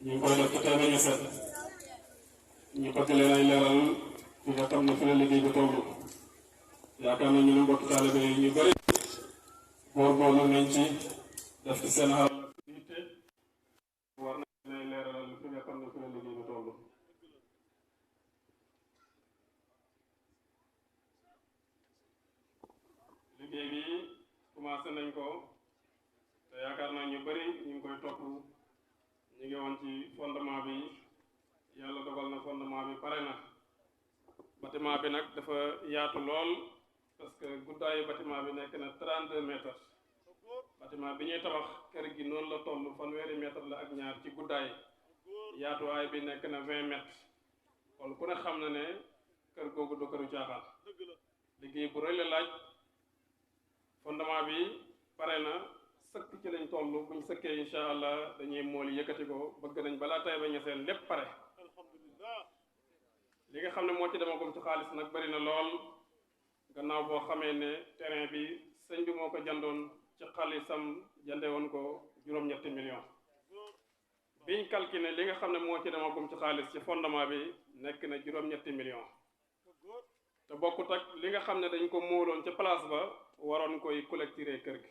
ñu ngi koy def te tey nañu set ñu bëgg leen ay leeral fi nga xam ne fi la liggéey bi toll yaakaar nañu ne mbokk taalibe yi ñu bëri góorgóorlu nañ ci def ci seen xaral yitte war nañ leen ay leeral fi nga xam ne fi la liggéey bi toll liggéey bi commencé nañ ko te yaakaar naa ñu bëri ñu ngi koy topp ñu ngi woon ci fondement bi yàlla dogal na fondement bi pare na bâtiment bi nag dafa yaatu lool parce que guddaayu bâtiment bi nekk na 32 mètres bâtiment bi ñuy tabax kër gi noonu la toll fanweeri mètre la ak ñaar ci guddaay yaatuwaay bi nekk na 20 mètres kon ku ne xam na ne kër googu du këru caaxaan liggéey bu rëy la laaj fondement bi pare na sëkk ci lañ toll buñ sëkkee incha allah dañuy mool yëkkati ko bëgg nañ balaa Taïba Niassène lépp pare li nga xam ne moo ci demagum ci xaalis nag bari na lool gannaaw boo xamee ne terrain bi sëñ bi moo ko jëndoon ci xaalisam jënde woon ko juróom-ñetti millions biñ calculé li nga xam ne moo ci demagum ci xaalis ci fondement bi nekk na juróom-ñetti millions te bokkut ak li nga xam ne dañ ko móoloon ca place ba waroon koy collecter kër gi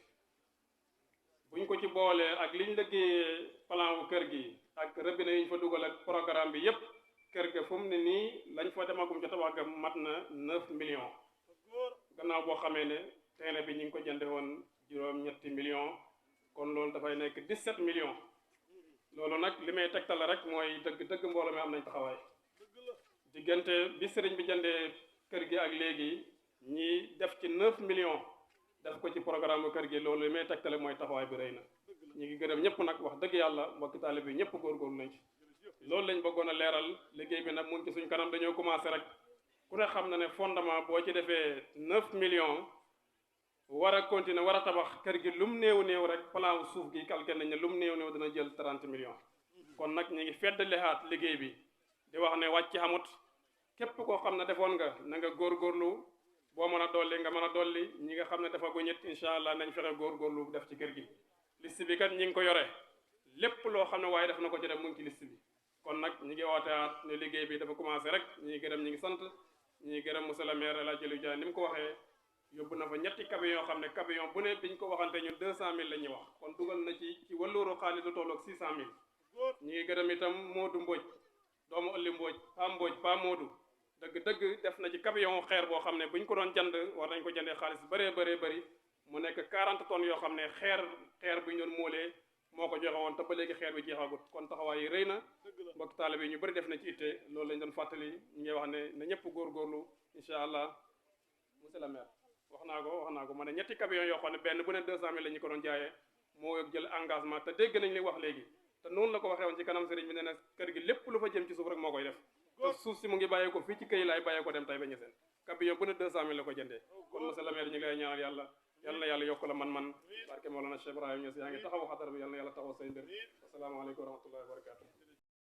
buñ ko ci boolee ak liñ liggéeyee plan wu kër gi ak robinet yi ñu fa dugal ak programme bi yépp kër ga fu mu ne nii lañ fa demagum ca tabax ga mat na 9 millions gannaaw boo xamee ne terrain bi ñu ngi ko jënde woon juróom-ñetti millions kon loolu dafay nekk 17 millions loolu nag li may tegtal rek mooy dëgg mbooloo mi am nañ taxawaay diggante bi sëriñ bi jëndee kër gi ak léegi ñi def ci 9 millions def ko ci programme kër gi loolu li may tegtale mooy taxawaay bi rëy na ñu ngi gërëm ñëpp nag wax dëgg yàlla mbokki taalibe bi ñëpp góorgóorlu nañ ci loolu lañ bëggoon a leeral liggéey bi nag mu ngi ci suñ kanam dañoo commencé rek ku ne xam na ne fondement boo ci defee 9 millions war a continuer war a tabax kër gi lum néew rek plan suuf gi calculé nañ ne lum néew dana jël 30 millions kon nag ñu ngi feddalihaat liggéey bi di wax ne wàcc xamut képp koo xam ne defoon nga na nga góorgóorlu boo mën a dolli nga mën a dolli ñi nga xam ne dafa gu ñett incha allah nañ fexe góorgóorlu def ci kër gi liste bi kat ñi ngi ko yore lépp loo xam ne waaye def na ko ci def mu ngi ci liste bi kon nag ñi ngi wooteaat ne liggéey bi dafa commencé rek ñi ngi gërëm ñi ngi sant ñi ngi gërëm monsieur le maire El Hadj Aliou Dia ni mu ko waxee yóbbu na fa ñetti camion yoo xam ne camion bu ne biñ ko waxante ñun 200 000 la ñuy wax kon dugal na ci wàlluuru xaalis lu tolloog 600 000 ñi ngi gërëm itam Modou Mbodj doomu ëlli Mbodj Pa Modou dëgg def na ci camion xeer boo xam ne buñ ko doon jënd war nañ ko jëndee xaalis bëree mu nekk 40 tonnes yoo xam ne xeer bu ñu doon móolee moo ko joxe woon te ba léegi xeer bi jeexagut kon taxawaay yi rëy na mbokk taalibe yi ñu bëri def na ci itte loolu lañ doon fàttali ñu ngi wax ne na ñëpp góorgóorlu incha allah monsieur le maire wax naa ko ma ne ñetti camion yoo xam ne benn bu ne 200 000 la ñu ko doon jaayee moo jël engagement te dégg nañ li wax léegi te noonu la ko waxee woon ci kanam sëriñ bi ne na kër gi lépp lu fa jëm ci suuf rek moo koy def te suuf si mu ngi bàyyee ko fii ci këy laay bàyyee ko dem Taïba Niassène camion bu ne 200 000 la ko jëndee kon monsieur le maire ñu ngi lay ñaanal yàlla na yàlla yokk la man barke Mawlana Cheikh Ibrahima Niass yaa ngi taxaw xadara bi yàlla na yàlla taxaw say mbir asalaamaaleykum wa rahmatullahi wa barakatuh